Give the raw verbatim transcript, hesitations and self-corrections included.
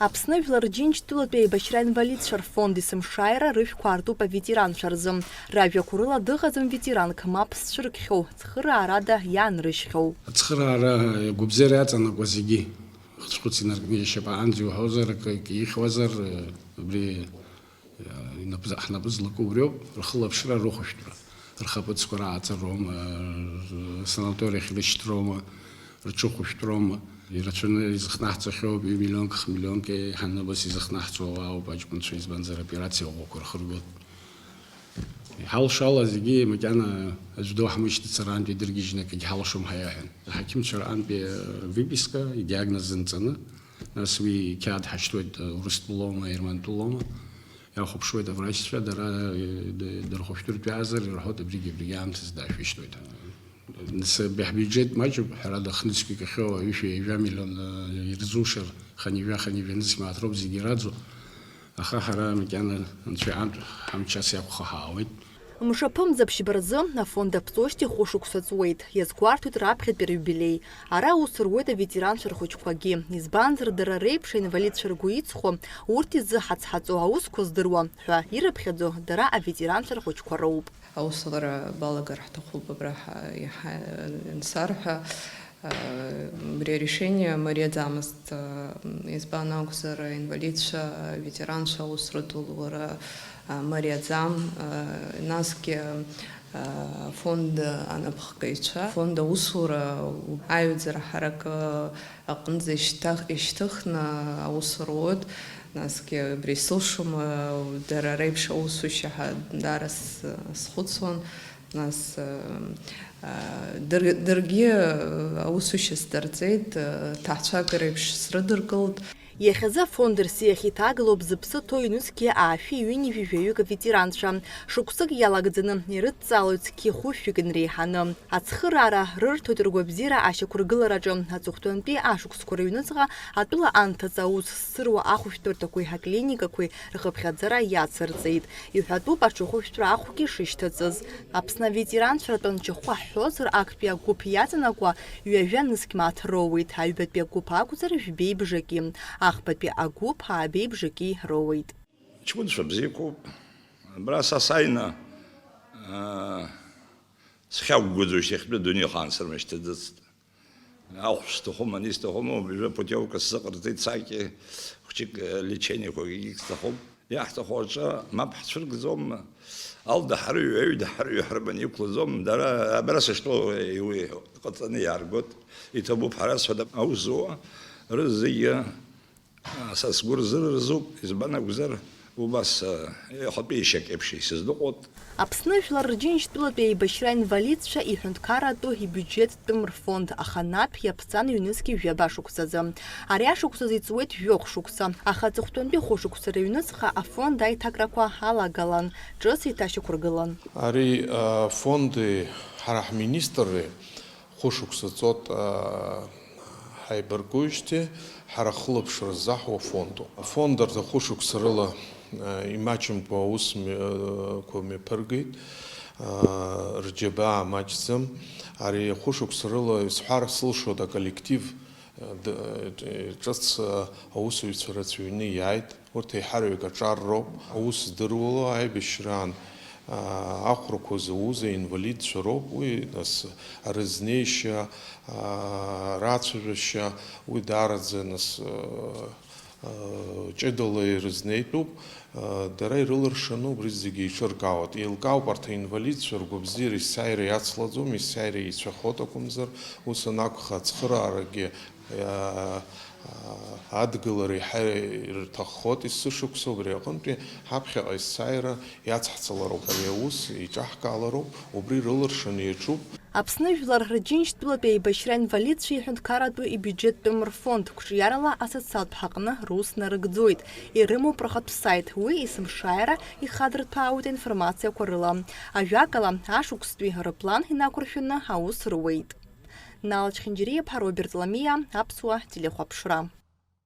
Аԥсны Жәлар Џьынџьтәылатәи аибашьра инвалидцәа рфонд есымшааира рышәқәа аартуп аветеранцәа рзы. Ражәақәа рыла дыҟаӡам ветеранк мап зцәыркхьоу, цхыраарада иаанрыжьхьоу. Ацхыраара агәабзиара иаҵанакуа зегьы, ахцәхәыц инаркны ишьапаҟынӡа иуҳәозар, акы ихьуазар, абри инапы-, ҳнапы злаку убриоуп, рхылаԥшра, рыхәышәтәра, рхаԥыцқәа рааҵароума, санаториахь ирышьҭроума, рҽыхәышәтәроума, ирацәаны изыхнаҳҵахьоу ҩ-миллионк, х-миллионк еиҳаны абас изыхнаҳҵо ауп аҷкәынцәа, избанзар, операциа ӷәӷәақәа рхыргоит. Иҳалшо ала зегьы макьана аӡә доуҳамышьҭыцыр, аантәи дыргьежьны акгьы ҳалшом ҳәа иаҳәан. Аҳақьымцәа рҟынтәи выписка, идиагноз нҵаны, нас уи қьаад ҳашьҭуеит, урыстәылоума, германтәылоума, иахәаԥшуеит аврачцәа, дара, д-, дырхәышәтәыртәаазар, ирҳәоит, абригь, абригь аамҭазы даашәышьҭуеит. Нас абри ҳбиуџьет маҷуп, ҳәарада, хнызқьҩык ахьоу ҩышәи ҩажәа миллион, э, ирзушар, хынҩажәа, хынҩажәа нызқь мааҭ роуп зегьы ираӡу, аха ҳара макьана анцәа иҟынтә ҳамч ас иақәхаҳаауеит. Мшаԥымза ԥшьба рзы афонд аԥҵоижьҭеи хәышықәса ҵуеит, иазгәарҭоит раԥхьатәи рыиубилеи. Ара аус руеит аветеранцәа рхәыҷқәагьы, избанзар, дара реиԥш аинвалидцәа ргәы иҵхо, урҭ изыҳацҳаҵо аусқәа здыруа ҳәа ирыԥхьаӡо дара аветеранцәа рхәыҷқәа роуп. Аусура балагар ҳҭахуп абра ҳа-, иаҳа-, ансарҳәа, а, убри арешение мариаӡамызт, а, избан акәзар, аинвалидцәа, аветеранцәа аус рыдулара, а, мариаӡам, а, насгьы, а, афонд анапхгаҩцәа, афонд аусура аҩаӡара ҳаракы аҟынӡа ишьҭах-, ишьҭыхны аус руеит, насгьы абри сылшома, дара реиԥш аусушьа ҳәа даара с-, схәыцуан, нас, а, дыр-, даргьы аусушьа сдырҵеит, ҭаацәак реиԥш срыдыркылт. Иахьазы афонд рсиахь иҭагалоуп зыԥсы ҭоу ҩнызқьи аашәи ҩынҩажәи жәаҩык аветеранцәа. Шықәсык иалагӡаны ирыдҵаалоит зқьи хәышәҩык инреиҳаны. Ацхыраара рырҭоит ргәабзиара ашьақәыргылараҿы. Аҵыхәтәантәи ашықәсқәа рыҩныҵҟа атәыла анҭыҵ аус зцыруа ахәышәтәырҭақәеи аклиникақәеи рхыԥхьаӡара иацырҵеит. Иҳәатәуп аҽахәышәтәра ахәгьы шышьҭыҵыз. Аԥсны аветеранцәа ртәанчахәы ҳҳәозар, актәи агәыԥ иаҵанакуа ҩажәа нызқь мааҭ роуеит, аҩбатәи агәыԥ акәзар, жәбеи бжаки, ахԥатәи агәыԥ аабеи бжаки роуеит. Ҷкәынцәа бзиақәоуп. Абра са сааины, аа, схьақәгәыӡуашьҭ иахьтәы адунеи ахаан сырмышьҭыӡыцт. Ахә сҭахума, ани сҭахума, убжа путиовка сзыҟарҵеит, саки хәҷык, э, лечениақәак егьик сҭахуп. Иаҳҭаху аҿы мап ҳцәыргӡом, алда ҳарыҩ, аҩда ҳарыҩ ҳрыманы иқәлаӡом, дара абра сыштәоу, э, уи ҟаҵаны иааргоит. Иҭабуп ҳара сҳәада, аус зуа рызегьы Са сгәы рзырырзуп, избан акәзар, убас, э, ихатәы ишьак еиԥш исызныҟәоит. Аԥсны Жәлар Рџьынџьтәылатәи аибашьра инвалидцәа иҳәынҭқарратәу ибиуџьеттәым рфонд аханаԥ иаԥҵан ҩнызқьи жәаба шықәсазы. Ари ашықәсазы иҵуеит жәохә шықәса, аха аҵыхәтәантәи хәышықәса рыҩныҵҟа афонд аиҭакрақәа алагалан, ҿыц еиҭашьақәыргылан. Ари, э, афонди ҳара ҳминистрреи Хәышықәса ҵуеит, аа, ҳаибаркуижьҭеи ҳара ҳхылаԥшра ззаҳуа афондуп. Афонд арҭ ахәышықәса рыла, аа, имаҷымкәа аус мҩа-, қәа мҩаԥыргеит, аа, рџьабаа маҷӡам. Ари ахәышықәса рыла исҳәар сылшоит, аколлектив, д-, ҿыц, аа, аусзуҩцәа рацәаҩны иааит. Урҭ еиҳараҩык аҿар роуп, аус здыруало аибашьраан, аа, ахәрақәа зауз аинвалидцәа роуп, уи, нас, арызнеишьа, аа, рацәажәашьа, уи даараӡа, нас, аа, аа, ҷыдала ирызнеитәуп, аа, дара ирылыршаны убри зегьы еиҿыркаауеит. Еилкаауп, арҭ аинвалидцәа ргәабзиара есааира иацлаӡом, есааира еицәахоит акәымзар, ус анакәха, ацхыраарагьы Иа-, адгылара еиҳа ирҭаххоит есышықәса, убри аҟынтәи ҳаԥхьаҟа есааира иацҳцалароуп ари аус, еиҿаҳкаалароуп, убри рылыршаны иаҿуп. Аԥсны Жәлар Рџьынџьтәылатәи аибашьра инвалидцәа иҳәынҭқарратәу ибиуџьеттәым рфонд қәҿиарала асоциалтә ҳаҟны рус нарыгӡоит, ирымоуп рхатә саит, уи есымшааира ихадырҭәаауеит аинформациақәа рыла. Ажәакала, ашықәстәи рыплан инақәыршәаны аус руеит. Нал Чхинџьириаԥҳа, Роберт Ламиа, Аԥсуа телехәаԥшра.